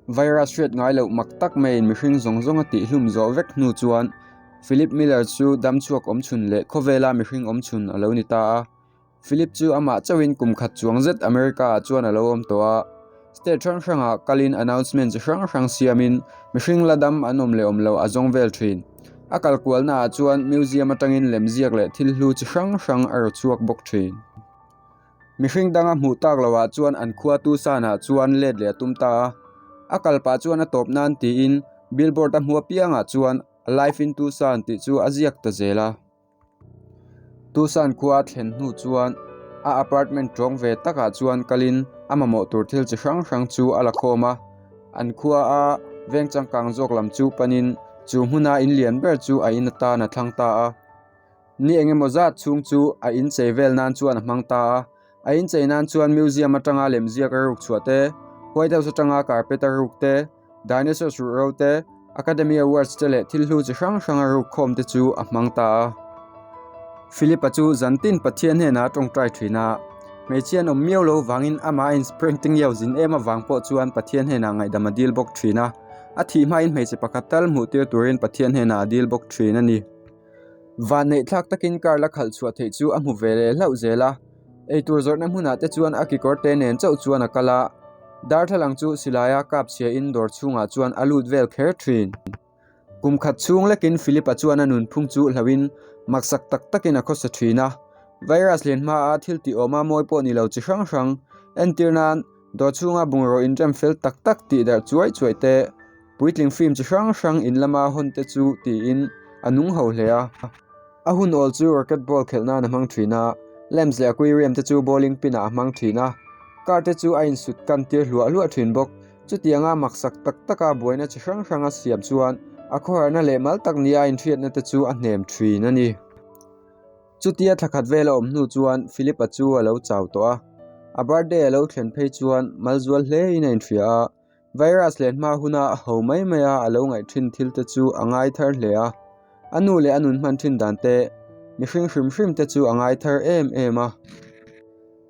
Virus hriat ngai loh mak tak maiin mihring zawng zawng a tihhlum zawh vek hnu chuan Philip Miller chu damchhuak awmchhun leh khawvela mihring awmchhun a lo ni ta a. Philip chu amah chauhin kum khat chuang zet America-ah chuan a lo awm tawh a. State hrang hrangah kalin announcement chi hrang hrang siamin mihring la dam an awm leh awm loh a zawng vel thin. A kal kualnaah chuan museum atangin lemziak leh thil hlu chi hrang hrang a raw chhuak bawk thin. Mihring danga hmuh tak lohah chuan an khua Tucson-ah chuan let leh a tum ta a. A kal pah chuan a tawp nan tiin billboard a hmu apiangah chuan Life in Tucson tih chu a ziak ta zel a. Tucson khua a thlen hnu chuan a apartment tawng ve takah chuan kalin a mamawh tur thil chi hrang hrang chu a la khawm a. An khua a veng changkang zawk lam chu panin chu hmuna in lian ber chu a in atan a thlang ta a. Ni eng emaw zat chhung chu a inchei vel nan chuan a hmang ta a, a inchei nan chuan museum atanga lemziak a ruk chhuah te, White House atanga carpet a ruk te, dinosaurs ruh ro te, Academy Awards te leh thil hlu chi hrang hrang a ruk khawm te chu a hmang ta a. Philip-a chu zantin Pathian hnenah a tawngtai thin a, hmeichhia an awm miau lo vangin amah a inspring te ngiau zin em avang pawh chuan Pathian hnenah ngaihdam a dil bawk thin a, a thih hmain hmeichhe pakhat tal hmuh tir turin Pathian hnenah a dil bawk thin a ni. Vanneih thlak takin car la khalh chhuah theih chu a hmu ve leh hlauh zel a, eitur zawrhna hmunah te chuan a kekawr te nen chauh chuan a kal a, darthlalang chu silaia kap chhia in dawr chhungah chuan a lut vel kher thin. Kum khat chhung lekin Philip-a chuan a nunphung chu hlauhin maksak tak takin a khawsa thin a, virus lian hmaa thil tih awma mawi pawh ni lo chi hrang hrang entir nan dawr chhunga bungraw inrem fel tak tak tih darh chuai chuai te, Puitling film chi hrang hrang in lama hawn te chu tiin a nung ho hle a. A hun awl chu racket ball khelh nan a hmang thin a, lamps leh aquarium te chu bowling pin ah a hmang thin a, car te chu a insut kan tir hluah hluah thin bawk. Chutianga maksak tak taka buaina chi hrang hrang a siam chuan a khawharna leh mal tak nia inhriatna te chu a hnem thin a ni. Chutia thla khat vel a awm hnu chuan Philip-a chu a lo chau tawh a, a birthday a lo thlen phei chuan malzual hle in a inhria a. Virus leh hma huna a ho mai mai a a lo ngaih thin thil te chu a ngai thar hle a, a nu leh a nun hman thin dan te, mihring hrim hrim te chu a ngai thar em em a.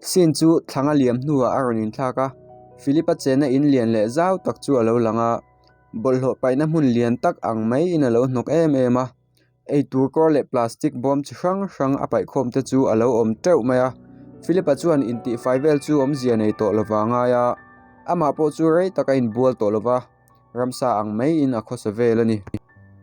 Scene chu thlanga liam hnuah a rawn inthlak a, Philip-a chenna in lian leh zau tak chu a lo lang a, bawlhhlawh paihna hmun lian tak ang maiin a lo hnawk em em a. Eitur kawr leh plastic bawm chi hrang hrang a paihkhawm te chu a lo awm teuh mai a, Philip-a chuan intihfai vel chu awmzia nei tawh lova ngai a, amah pawh chu rei tak a inbual tawh lova, ramsa ang maiin a khawsa vel a ni.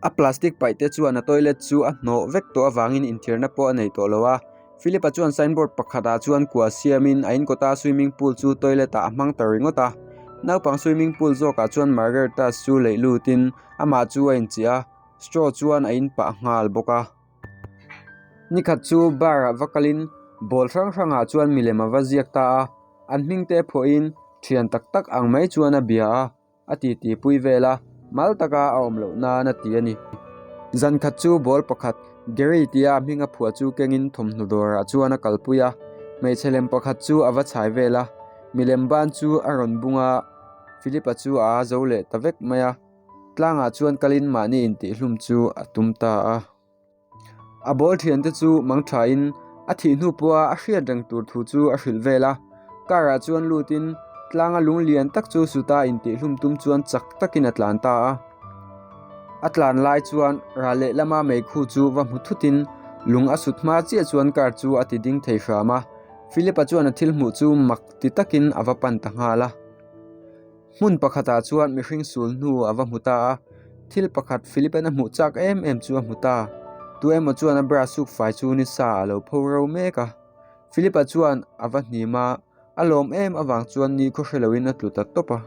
A plastic paih te chuan a toilet chu a hnawh vek tawh avangin inthiarna pawh a nei tawh lo a, Philip-a chuan signboard pakhatah chuan kua siamin a inkawta swimming pool chu toilet ah a hmang ta ringawt a, naupang swimming pool zawkah chuan Margarita-s chu leih lutin amah chu a inchiah a. Straw chuan a in pah nghal bawk a. Nikhat chu bar ah va kalin ball hrang hrang ah chuan milem a va ziak ta a, an hming te phuahin thian tak tak ang mai chuan a bia a, a ti ti pui vel a, mal taka a awm loh nan a ti a ni. Zan khat chu ball pakhat Gary tia a hming a phuah chu kengin thawmhnaw dawrah chuan a kalpui a, hmeichhe lem pakhat chu a va chhai vel a, milem ban chu a rawn bung a, Philip-a chu a a zo leh ta vek mai a. Tlangah chuan kalin mahni intihhlum chu a tum ta a. A bawl thiante chu mang thain a thih hnu pawha a hriat reng tur thu chu a hrilh vel a. Car ah chuan lutin tlanga lung lian tak chu suta intihhlum tum chuan chak takin a tlan ta a. A tlan lai chuan ral lehlama meikhu chu va hmu thutin lung a sut hma chiah chuan car chu a ti ding thei hram a. Philip-a chuan a thil hmuh chu mak ti takin a va pan ta nghal a. Hmun pakhatah chuan mihring sul hnu a va hmu ta a, thil pakhat Philip-a'n a hmuh chak em em chu a hmu ta. Tu emaw chuan a bra suk fai chu ni sa a lo pho ro mek a. Philip-a chuan a va hnim a, a lawm em avang chuan ni khaw hre loin a tlu ta tawp a.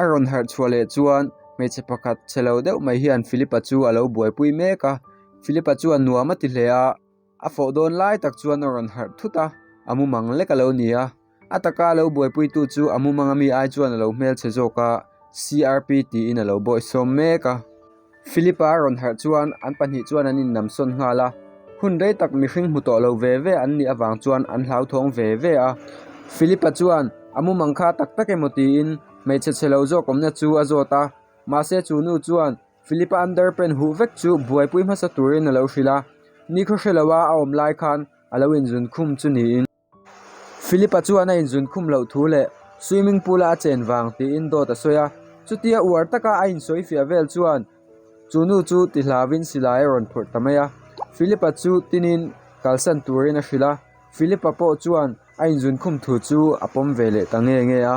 A rawn harh chhuah leh chuan hmeichhe pakhat chhe lo deuh mai hian Philip-a chu a lo buaipui mek a. Philip-a chuan nuam a ti hle a, a fawh dawn lai tak chuan a rawn harh thut a, a mumang lek a lo ni a. A taka lo buaipuitu chu a mumang ami ai chuan a lo hmelchhe zawk a, CRP tiin a lo bawihsawm mek a. Philip-a a rawn harh chuan an pahnih chuan an innamsawn nghal a, hun rei tak mihring hmu tawh lo ve ve an nih avang chuan an hlauthawng ve ve a. Philip-a chuan a mumang kha tak tak emaw tiin hmeichhe chhe lo zawk awmna chu a zawt a, mahse chu nu chuan Philip-a underpant huh vek chu buaipui hmasa turin a lo hrilh a, nikhaw hre loa a awm lai khan a lo inzun khum chu niin. Philip-a chuan a inzun khum loh thu leh Swimming pool-a a chen vang tiin dawt a sawi a. Chutia uar taka a insawifiah vel chuan chu nu chu tihlavin silai a rawn phawrh ta mai a. Philip-a chu tinin kalsan turin a hrilh a. Philip-a pawh chuan a inzunkhum thu chu a pawm ve leh ta nge nge a.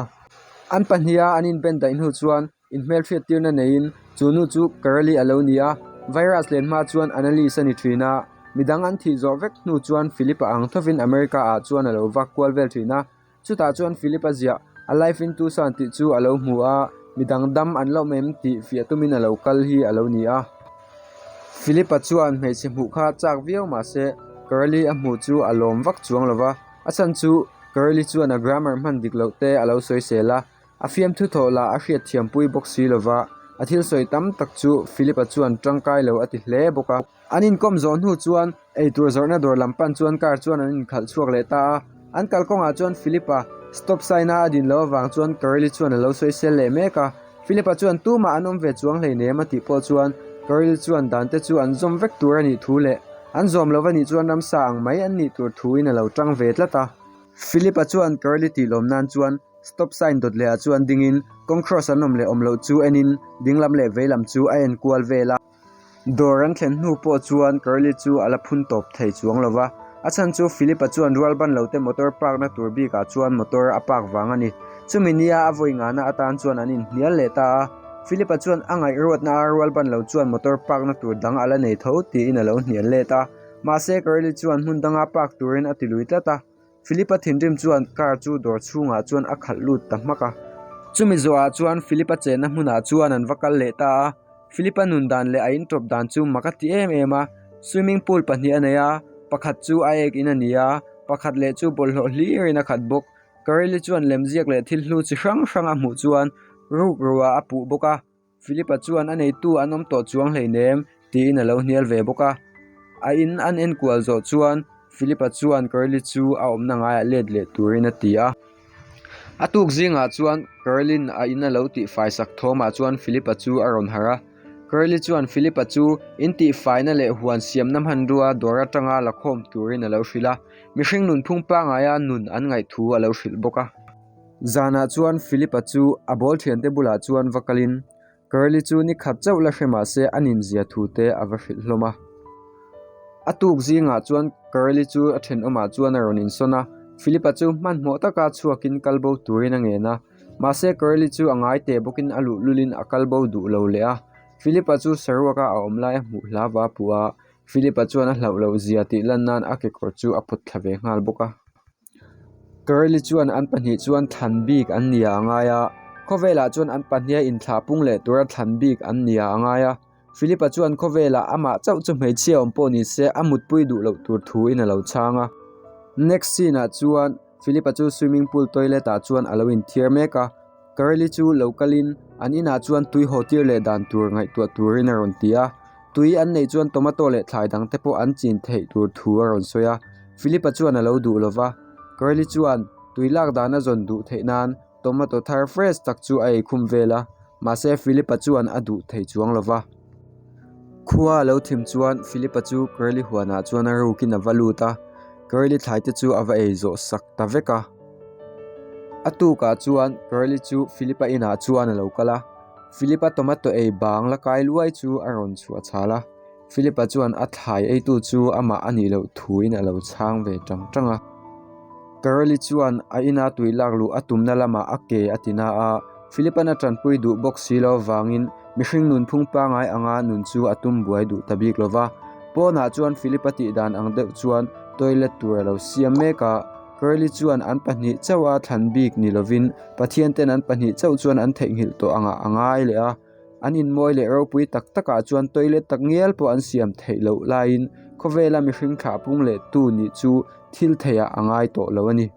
An pahniha an inben daih hnu chuan Inhmelhriat tirna neiin chu nu chu Kareli a lo ni a, virus len hma chuan Annalise a ni thin a, midang an thih zawh vek hnu chuan Philip-a ang thovin America ah chuan a lo vak kual vel thin a, chutah chuan Philip-a ziah A Life in Tucson tih chu a lo hmu a, midang dam an lo em tih fiah tumin a lo kal hi a lo ni a. Philip-a chuan hmeichhe hmuh kha chak viau mah se Kareli a hmuh chu a lawm vak chuang lo va, a chhan chu Kareli chuan a grammar hman dik loh te a lo sawisel a, A fiamthu thawh lah a hriat thiampui bawk si lo va, a thil sawi tam tak chu Philip-a chuan tangkai lo a ti hle bawk a. An inkawm zawh hnu chuan eitur zawrhna dawr lam pan chuan car chuan an inkhalh chhuak leh ta a. An kalkawngah chuan Philip-a stop sign-a a din loh avang chuan Kareli chuan a lo sawi sel leh mek a. Philip-a chuan tumah an awm ve chuang hleinem a tih pawh chuan Kareli chuan dante chu an zawm vek tur a nih thu leh an zawm lo va nih chuan ramsa ang mai an nih tur thuin a lo tang ve tlat a. Philip-a chuan Kareli tih lawm nan chuan Stop sign dawt leh ah chuan dingin kawng cross an awm leh awm loh chu enin dinglam leh veilam chu a en kual vel a. Dawr an thlen hnu pawh chuan Curly chu a la phun tawp thei chuang lo va, a chhan chu Philip-a chuan rual ban lo te motor park na tur bik ah chuan motor a park vang a ni. Chumi nia a vawi ngahna atan chuan an inhnial leh ta a, Philip-a chuan a ngaihruatna a rual ban lo chuan motor park na tur dang a la nei tho tiin a lo hnial let a, mahse Curly chuan hmun danga park turin a ti lui tlat a. Philip-a thinrim chuan car chu dawr chhungah chuan a khalh lut ta hmak a. Chumi zawhah chuan Philip-a chenna hmunah chuan an va kal leh ta a. Philip-a nun dan leh a intawp dan chu mak a ti em em a. Swimming pool pahnih a nei a, pakhat chu a ek in a ni a, pakhat leh chu bawlhhlawh hlirin a khat bawk. Kareli chuan lemziak leh thil hlu chi hrang hrang a hmuh chuan ruk ruah a puh bawk a. Philip-a chuan a neitu an awm tawh chuang hleinem tiin a lo hnial ve bawk a. A in an enkual zawh chuan Philip-a chuan Curly chu a awmna ngaiah let leh turin a ti a. A tuk zingah chuan Curly-in a in a lo tihfai sak thawmah chuan Philip-a chu a rawn harh a. Curly chuan Philip-a chu in tihfaina leh huan siamna hmanrua dawr atanga la khawm turin a lo hrilh a, mihring nunphung pangaia nun an ngaih thu a lo hrilh bawk a. Zanah chuan Philip-a chu a ball thiante bulah chuan va kalin Curly chu ni khat chauh la hre mah se a ninzia thu te a va hrilh hlawm a. A tuk zingah chuan Curly chu a thenawmah chuan a rawn insawn a, Philip-a chu hmanhmawh taka chhuakin kal bo turin a ngen a. Mahse Curly chu a ngai teh bawkin a luhlulin a kal bo duh lo leh a. Philip-a chu saruaka a awm lai a hmuh hla va puh a, Philip-a chuan a hlauh loh zia tih lan nan a kekawr chu a pawt thla ve nghal bawk a. Curly chuan an pahnih chuan thlan bik an ni ah a ngai a, khawvelah chuan an pahniha inthlah pung leh tura thlan bik an ni ah a ngai a. Philip-a chuan khawvelah amah chauh chu hmeichhia awm pawh ni se a mutpui duh loh tur thuin a lo chhang a. Next scene ah chuan Philip-a chu swimming pool toilet ah chuan a lo inthiar mek a. Curly chu lo kalin an inah chuan tui haw tir leh dan tur ngaihtuah turin a rawn ti a, tui an neih chuan tomato leh thlai dang te pawh an chin theih tur thu a rawn sawi a, Philip-a chuan a lo duh lo va, Curly chuan tui lak dan a zawn duh theih nan tomato thar fresh tak chu a eikhum vel a, mahse Philip-a chuan a duh thei chuang lo va. Khua a lo thim chuan Philip-a chu Curly huanah chuan a rukin a va lut a, Curly thlai te chu a va ei zawh sak ta vek a. A tukah chuan Curly chu Philip-a inah chuan a lo kal a, Philip-a tomato ei bang la kai luai chu a rawn chhuah chhal a, Philip-a chuan a thlai eitu chu amah a nih loh thuin a lo chhang ve tang tang a. Curly chuan a ina tui lak luh a tumna lamah a ke a ti na a, Philip-a'n a tanpui duh bawk si lo avangin mihring nunphung pangngai anga nun chu a tum buai duh ta bik lo va. Pawnah chuan Philip-a tih dan ang deuh chuan toilet tur a lo siam mek a. Curly chuan an pahnih chauh a thlan bik ni lovin Pathian ten an pahnih chauh chuan an theihnghilh tawh angah a ngai leh a. An inmawi leh ropui tak takah chuan toilet tak ngial pawh an siam theih loh laiin khawvela mihring thlah pung leh tu nih chu thil theihah a ngai tawh lo a ni.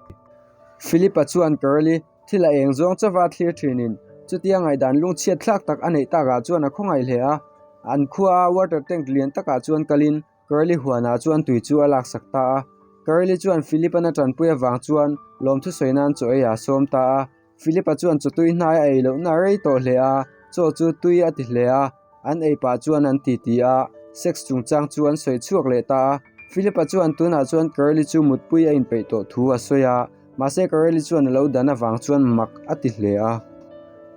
Philip-a chuan Curly thil a eng zawng chauva thlir thinin chutia ngaihdan lungchhiat thlak tak a neih takah chuan a khawngaih hle a. An khua water tank lian takah chuan kalin Curly huanah chuan tui chu a laksak ta a. Curly chuan Philip-a'n a tanpui avang chuan lawmthu sawi nan chaw ei a sawm ta a. Philip-a chuan chaw tui hnai a ei lohna a rei tawh hle a, chaw chu tui a ti hle a. An ei pah chuan an titi a, sex chungchang chu an sawi chhuak leh ta a. Philip-a chuan tunah chuan Curly chu mutpui a inpeih tawh thu a sawi a. Mahse Kareli chuan a lo dan avang chuan mak a ti hle a.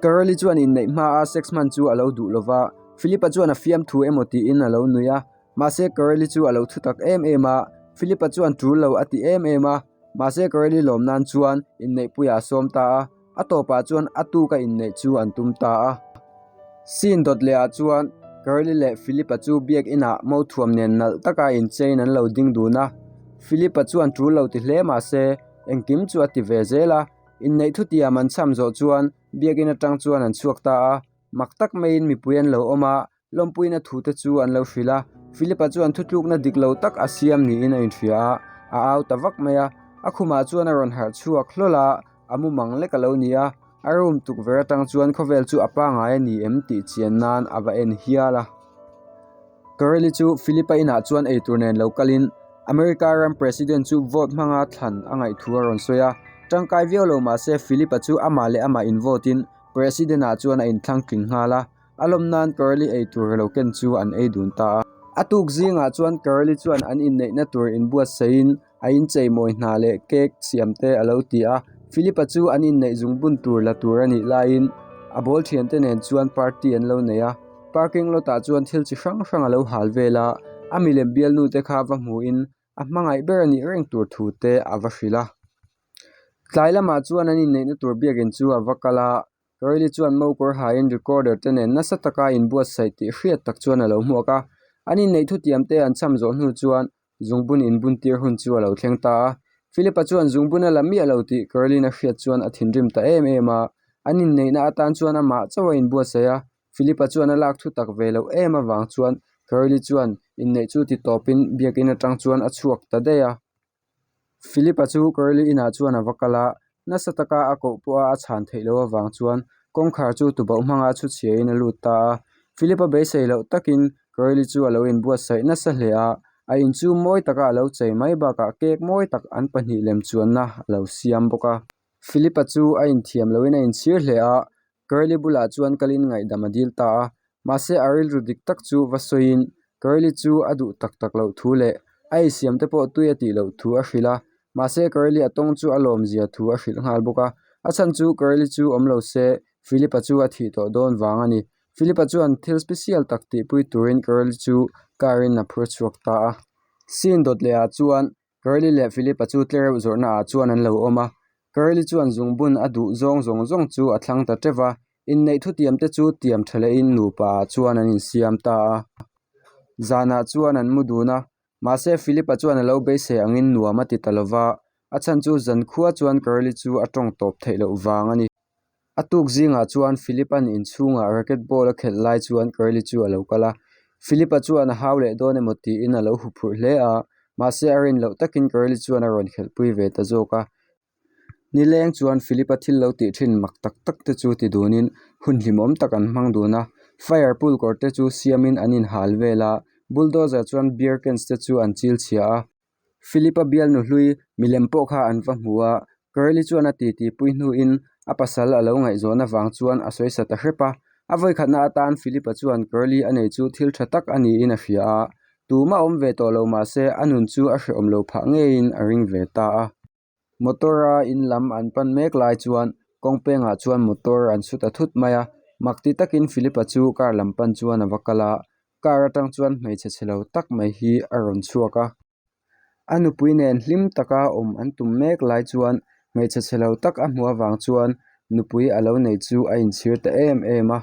Kareli chuan inneih hmaa sex hman chu a lo duh lo va, Philip-a chuan a fiamthu emaw tiin a lo nui a. Mahse Kareli chu a lo thu tak em em a, Philip-a chuan tul lo a ti em em a. Mahse Kareli lawm nan chuan inneihpuiah a sawm ta a, a tawpah chuan a tuka inneih chu an tum ta a. Scene dawt lehah chuan Kareli leh Philip-a chu biak inah mothuam nen nalh taka inchein an lo ding dun a. Philip-a chuan tul lo ti hle mahse engkim chu a ti ve zel a, inneih thutiam an cham zawh chuan biak in atang chuan an chhuak ta a, mak tak maiin mipui an lo awm a, Lawmpuina thute chu an lo hrilh a, Philip-a chuan thutlukna dik lo tak a siam niin a inhria a, a au ta vak mai a. A khumah chuan a rawn harh chhuak hlawl a, a mumang lek a lo ni a, a room tukverh atang chuan khawvel chu a pangai a ni em tih chian nan a va en hial a. Kareli chu Philip-a inah chuan eitur nen lo kalin America ram President chu vote hmanga thlan a ngaih thu a rawn sawi a, tangkai viau lo mah se Philip-a chu amah leh amah in vote in President-ah chuan a inthlang tling nghal a. A lawm nan Curly ei tur lo ken chu an ei dun ta a. A tuk zingah chuan Curly chuan an inneihna tur inbuatsaihin a inchei mawi hna leh cake siam te a lo ti a. Philip-a chu an inneih zungbun tur la tur a nih laiin a ball thiante nen chuan party an lo nei a. Parking lot ah chuan thil chi hrang hrang a lo hal vel a, a milem bialnu te kha va hmuhin a hmangaih ber a nih reng tur thu te a va hrilh a. Tlai lamah chuan an inneihna tur biakin chu a va kal a. Riley chuan mo kawr hain recorder te nen nasa taka inbuatsaih tih hriat tak chuan a lo hmuak a. An inneih thutiam te an cham zawh hnu chuan zungbun inbun tir hun chu a lo thleng ta a. Philip-a chuan zungbun a la miah lo tih Caroline a hriat chuan a thinrim ta em em a. An inneihna atan chuan amah chauh a inbuatsaih a. Philip-a chuan a lak thu tak ve loh em avang chuan Caroline chuan inneih chu ti tawpin biakin atang chuan a chhuak ta daih a. Philip-a chu Curly inah chuan a va kal a, nasa taka a koh pawha a chhan theih loh avang chuan kawngkhar chu tubauh hmanga chhu chhiain a lut ta a. Philip-a beisei loh takin Curly chu a lo inbuatsaih nasa hle a, a in chu mawi taka a lo chei mai bakah cake mawi tak an pahnih lem chuanna a lo siam bawk a. Philip-a chu a inthiam loin a inchhir hle a, Curly bulah chuan kalin ngaihdam a dil ta a, mahse a rilru dik tak chu va sawiin Curly chu a duh tak tak loh thu leh a eisiam te pawh tui a tih loh thu a hrilh a, mahse Curly a tawng chu a lawmzia thu a hrilh nghal bawk a, a chhan chu Curly chu awm lo se Philip-a chu a thih tawh dawn vang a ni. Philip-a chuan thil special tak tihpui turin Curly chu car in a phur chhuak ta a. Scene dawt leh ah chuan Curly leh Philip-a chu tlereuh zawrhna ah chuan an lo awm a, Curly chuan zungbun a duh zawng zawng zawng chu a thlang ta teuh va, inneih thutiam te chu tiam tha lehin nupa ah chuan an insiam ta a. Zanah chuan an mu dun a, mahse Philip-a chuan a lo beisei angin nuam a ti ta lo va, a chhan chu zankhua chuan Curly chu a tawng tawp theih loh vang a ni. A tuk zingah chuan Philip-a'n inchhungah racket ball a khelh lai chuan Curly chu a lo kal a. Philip-a chuan a hau leh dawn emaw tiin a lo huphurh hle a, mahse a rin loh takin Curly chuan a rawn khelhpui ve ta zawk a. Nileng chuan Philip-a thil lo tih thin mak tak tak te chu ti dunin hun hlimawm tak an hmang dun a. Fire pool kawr te chu siamin an inhal vel a, bulldozer chuan beer cans te chu an chil chhia a. Philip-a bialnu hlui milem pawh kha an va hmu a, Curly chuan a titi pui hnuin a pasal a lo ngaihzawn avang chuan a sawi sa ta hrep a. A vawikhatna atan Philip-a chuan Curly a nei chu thil tha tak a niin a hria a, tumah awm ve tawh lo mah se a nun chu a hrehawm lo phah ngeiin a ring ve ta a. Motor-a in lam an pan mek lai chuan kawng pengah chuan motor an su ta thut mai a, mak ti takin Philip-a chu car lam pan chuan a va kal a, car atang chuan hmeichhe chhe lo tak mai hi a rawn chhuak a. A nupui nen hlim taka awm an tum mek lai chuan hmeichhe chhe lo tak a hmuh avang chuan nupui a lo nei chu a inchhir ta em em a.